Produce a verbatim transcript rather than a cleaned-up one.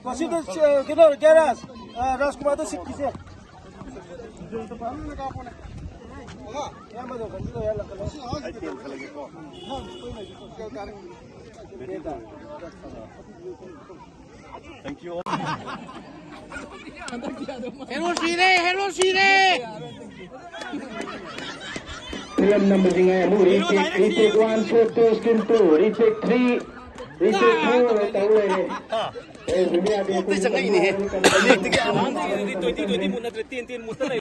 ꯃꯁꯤꯗ, ꯑ, ꯀꯩꯅꯣ, ꯒ꯭ꯌꯥꯔꯥꯖ, ꯑ, ꯔꯥꯖꯀꯨꯃꯥꯔꯗ ꯁꯤꯠꯈꯤꯁꯦ꯫ ꯑꯌꯥꯝꯕꯗꯣ ꯀꯩꯅꯣ ꯇꯧ ꯌꯥꯍꯜꯂꯛꯀꯅꯣ꯫ Thank you. ꯍꯦꯔꯣ ꯁꯤꯔꯦ, ꯍꯦꯔꯣ ꯁꯤꯔꯦ꯫ ꯐꯤꯂꯝ ꯅꯝꯕꯁꯤꯡ ꯑꯃꯨꯛ retake, retake one, shot two, scene two, retake three, retake four ꯇꯧ ꯂꯩꯔꯦ꯫ ꯑꯦ, ꯖꯨꯂꯤꯌꯥꯗꯤ ꯑꯩꯈꯣꯏ ꯆꯪꯉꯛꯏꯅꯦꯍꯦ꯫ ꯔꯤꯇꯦꯛꯇꯒꯤ ꯑꯍꯥꯟꯕꯗꯒꯤꯗꯤ ꯇ꯭ꯋꯦꯟꯇꯤ ꯇ꯭ꯋꯦꯟꯇꯤ ꯃꯨꯠ ꯅꯠꯇ꯭ꯔꯦ, ꯇꯦꯟ ꯇꯦꯟ ꯃꯨꯠꯇ ꯂꯩ꯫